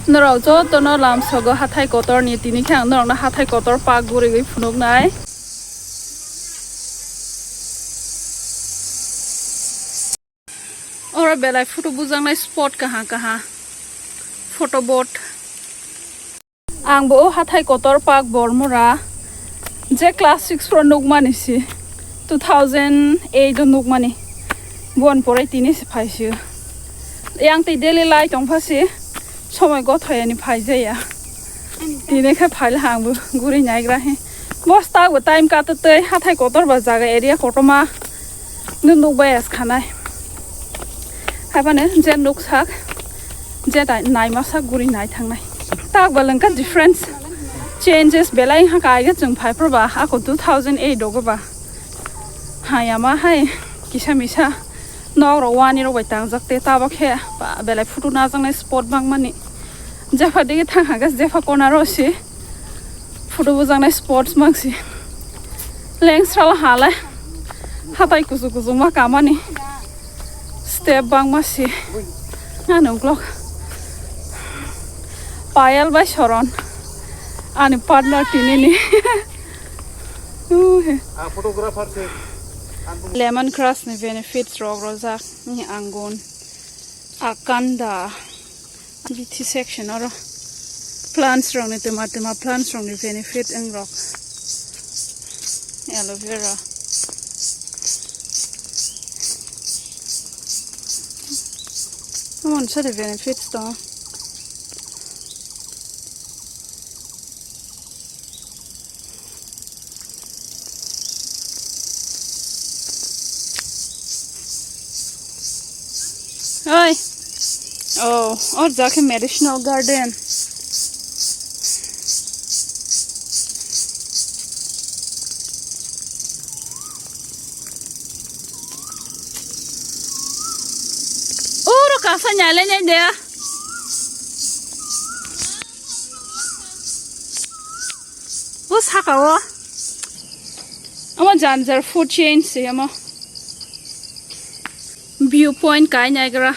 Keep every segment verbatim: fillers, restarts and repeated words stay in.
Norok jotono lamsogo hathai kotorni, tini khe ang norokno hathai kotor park guriwi phunuknai. Oro belai photo bujaknai spot kaha kaha, photo board. Ang bo o hathai kotor park Bormora je class six pro nukmani si, two thousand eight o nukmani, bon porai tini si phaisio. Yang tei daily lai tongpha si, somoi gothayani phaijaya. Tini khe phaila ang bo guri naigra he. Bos ta bo time kato tei hathai kotor ba jaga area kotorma nung nukbai as khanai. Haibane je nuksak, je dai-, naima sak guri nai thangnai. Tak ba lengka difference changes belai ha kaiga chwng phai phar ba ako two thousand eight rogo ba. Hayama hai kisa misa nok rok wani rok bai tangjak te tabo khe ba belai photo najaknai spot bangmani. Jepha digi thang haga jepha kona ro si. Photo bujaknai spots mangsi. Lengsrala halai. Hatai kusu kusu ma kamani. Step bangma si. Ano uklok. Payal bai Soron. Ani partner tinini. Uhe. Ang photographer se. Lemon grass ni benefits rok rojak. Ni angun. Akanda. Bithi section oro plants rokni twma twma plants rokni benefit wng rok. Aloe vera. Omo sari benefits tongo. Oi. Oh, or jake medicinal garden. Oro kasa nyale nyai de. O saka o. Omo janjar food chain se omo. View point kai naigra.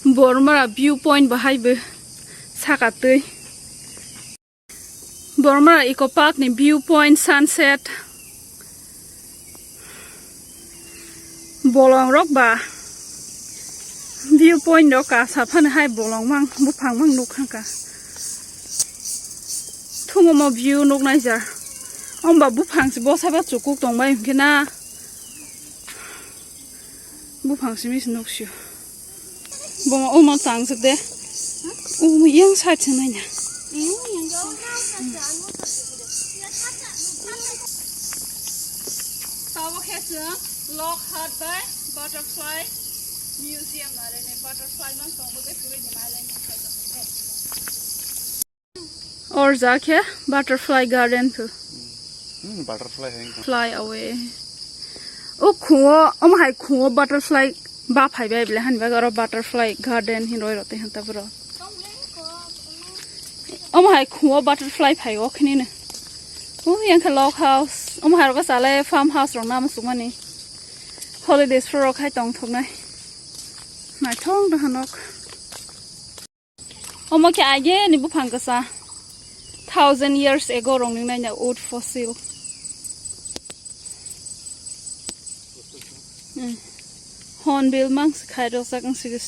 Bormara view point bahai bo saka twi. Bormara Eco Park ni view point sunset. Bolong rok ba view point rok ka saphano hai bolong mang buphang mang nuk kha ka. Thungo mo view nuk nai jar. Om ba buphang si bosa ba chukuk tong bai hwnkhe na. Buphang simi se nuk sio. Bo omo tang se de. Omo yang side se nai na. Tabo khe chwng Lockhart bai Butterfly Museum nare ne butterfly mang tong bo de kure ni nai lai ni khai tong. Or ja khe butterfly garden pho. Hmm, butterfly hai wngkha. Fly away. O khungo, omo hai khungo butterfly ba phai bai bile hani bagwi oro butterfly garden hin roi rw tei hwn ta bwrw. Omo hai khungo butterfly phai o khini no. O yang khe log house. Omo hai rok chalai farm house rok nama sukmani. Holidays rok khai tong thoknai. Naithok da hanok. Omo khe age ni buphang kasa. Thousand years ago rong ni naina wood fossil. Hmm. Hornbill mang se khai rok sak ang sigis.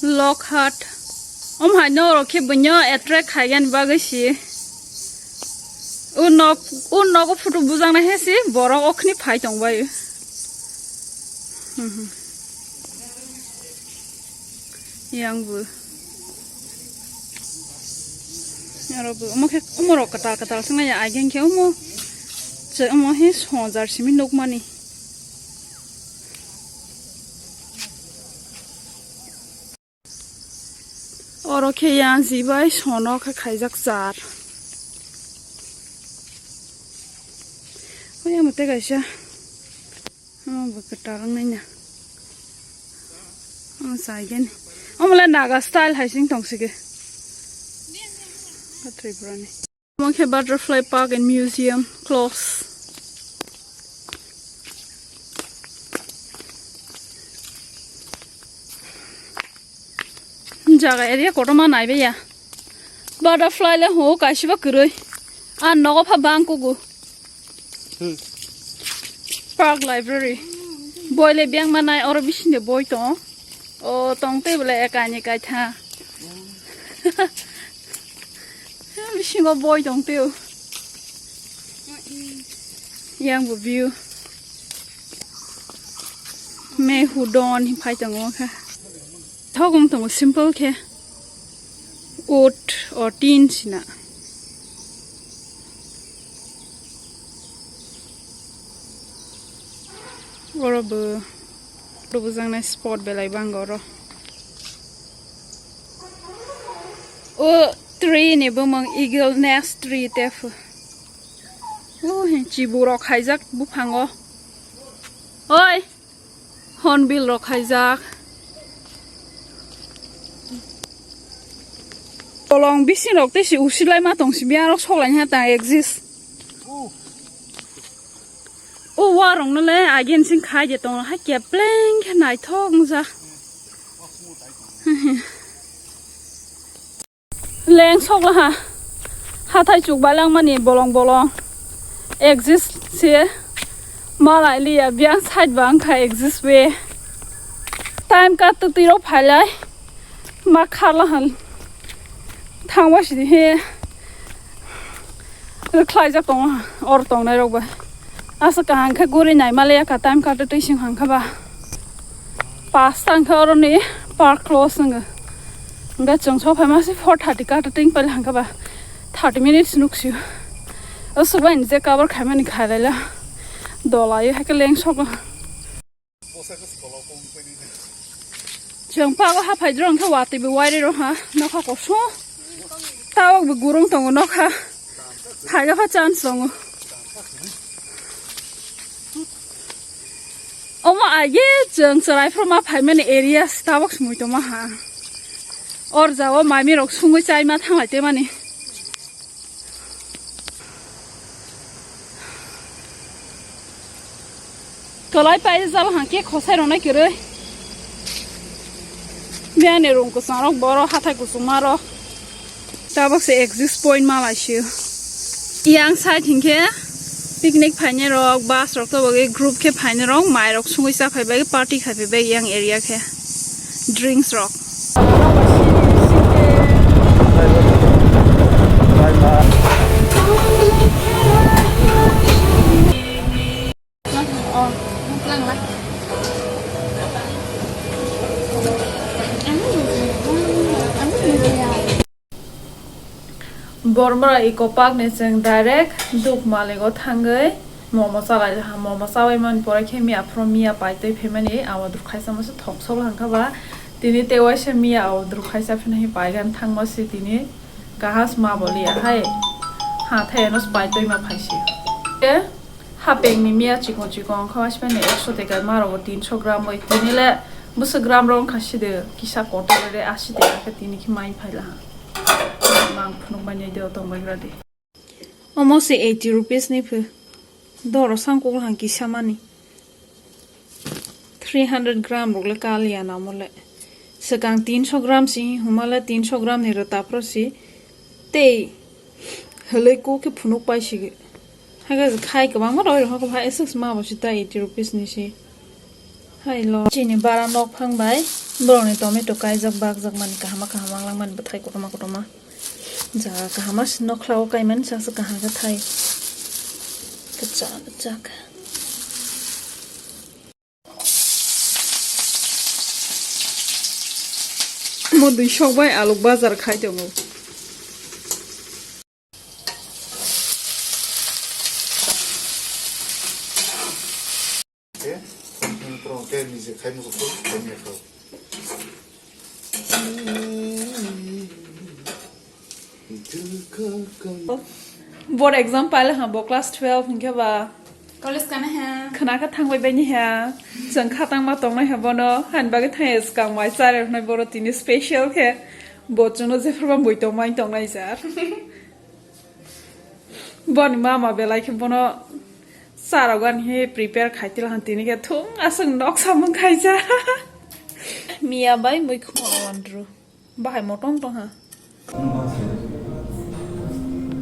Lockhart. Om hai no rok khe bunyo attract khai gan bagwi si. U nok, u nogo photo bujang na he si borok okhni phai tong bai. Hmm, hmm. Yang bu. Aro bu, omo khe, omo rok kwtal kwtal se nai ya, ageng khe omo. Se omo he sojar simi nukmani. Oro khe yang jibai sono khe khaijak char. Oya mate kaisa. Omo bo kwtal wngnai na. Omo saigani. Omo le Naga style hai sing tong sigi. Tripura ni. Omo khe Butterfly Park and Museum close. Jaga area kotorma naibe ya. Butterfly le ho kaisiba kwrwi. Ar nogo pha bang kugu. Hmm. Park library. Boi le biyang manai oro bising de boi tongo. O tong tei bole ekani kaitha. Bisingo boi tong teo. Yang bo view. Me hudon hi phai tongo kha. Thok wng tongo simple khe. Wood or tin sina. Oro bo, oro bo jangnai spot belai bang oro. O tree ni bumung eagle nest tree tephu. O he chibu rok khaijak buphango. Oi, hornbill rok khaijak. Kolong bising rok tei si usilai ma tong si biya rok sok lai ha tang exist. O warok no le again sing khai je tong hai kepleng khe naithok wng jak. Leng sok laha. Hathai chuk bai langmani bolong bolong. Exist se. Malai liya biang side ba wngkha exist way. Time cut to tiro phailai. Ma kharla han. Thangba sidi he. Khlaijak tongo or tongnai rok bai. Asa kaham khe guri nai male ya ka time cut to twi sing hang kha ba. Pasta hwnkhe oroni park close wngkha. Hwnkhe chwng sok phaima se four thirty kata ting pali hwnkhe ba thirty minutes nuksio. O swkbaini je cover khaimani khailala dolaio haikhe lengsogo. Chwng pago haphaidrong khe watwi bo wairwi rw ha nokha koso. Tabok bo gurung tongo nokha. Phaiga pha chance tongo. Omo age chwng chwrai phro ma phaimani area tabok sumui tongma ha. Or jao mami rok sungui chai ma thanglai te mani. Tolai pai jal hang ke khosai rok nai kwrwi. Biyani rung kwchang rok boro hathai kuchung ma rok. Tabok se exit point malai sio. Yang side hinkhe picnic phainai rok, bus rok to bagwi group khe phainai rok, mai rok sungwi cha phai bai, party khai phai bai yang area khe. Drinks rok. Bormora Eco Park ni chwng direct Dukmaligo thangwi momo chalai laha. Momo chabai mani pore khe miya phuru miya paitwi phaimani awadru khaisa masa thok sok hangkha ba tini tewaisa miya awadru khaisa phinahi paigan thangma si tini kahas ma boli ahai hathai ano paitwi ma phaisi. Hapeng ni miya chikon chikon wngkha, masiba ni ekso teka, ma rogo tinso gram bai, tini le bwswk gram rok wngkha side, kisa kotor re asi teka khe tini khe mai phai laha. Mang phunuk mani de tong bai gra de. Omo se eighty rupees ni phu. Doro sang kok laha kisa mani. Three hundred gram rok le kaliya na omo le. Swkang tinso gram si huma le tinso gram ni rwta phro si. Tei hwlwi kuk khe phunuk pai sigi. Hakhe khai kwbangma roi rok hakhe hai aswk ma bo si ta eighty rupees ni si. Hai lo. Chini bara nok phang bai borok ni tomato kaijak bakjak mani kaham kaham wnglang mani bwthai kotorma kotorma. Jaga kaham se nokla o kai mani sa se kaham khe thai. Kwchak kwchak. Mo dui sok bai aluk bazar khai tongo. Board exam paila ha bo class twelve hinkhe ba. College kana ha. Khna kha thangbai bai ni ha. Chwng khatang ma tongnai ha bono. Han bagwi thang ya swkang mai chare hnai boro tini special khe. Bo chwngno jepharma bui tongmai tongnai jar. Boni mama belai khe bono charogo ani he prepare khai tila han tini khe thung aswk nok samung khaijak. Miya bai mui khuma wandru. Bahai motong tong ha.